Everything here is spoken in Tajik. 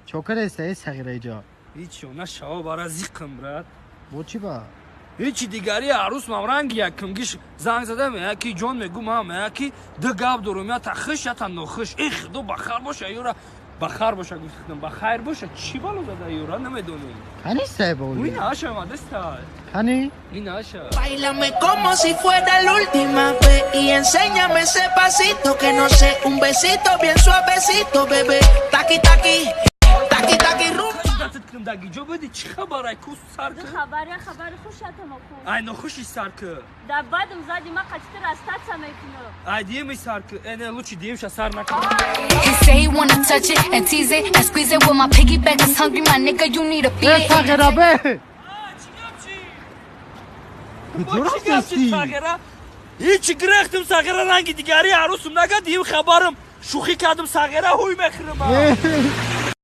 Чо кадаста, э сағира, иҷо? Ҳичо нашава, бара зиқм, брат. Бо чӣ ба? Ҳичи дигари, арӯсмам ранги якумгиш занг зада, мея ки ҷон, мегӯ ман, мея ки ду гап дорум: ята хиш, ята нохиш. Э, худо, ба хар боша, юра, ба хар боша гуфтам, ба хайр боша. Чӣ бало зада, юра, намедонем. Канистай ба? Ин аша омадаста. Кани? Ин аша. Báilame como si fuera la última vez y enséñame ese pasito que no sé, un besito bien suavecito, bebé. Taqui taqui, taqui taqui rumba. Датат кунам, даги ҷо буди, чӣ хабар, ай кус сар Ду ку? Хабар, я хабари хуш, ятама хуш. Ай нохуши сар ку. Да бадум зади ма қачти расстаться мекунам. Ай диеми сар ку, эне лучи диемша сар накун. He say he wanna touch it and tease it and squeeze it. Well, my piggyback is hungry, my nigga. You need to э feed it. Сағира, бе! Чӣ гап, чӣ? Куҷо Бо чӣ гап, чӣ? рафтасти? Сағира, ҳичи, гирехтим, сағира, ранги дигари арӯсум нага, дием хабарам, шӯхӣ кардам, сағира, ҳуй мехӯрам. Э.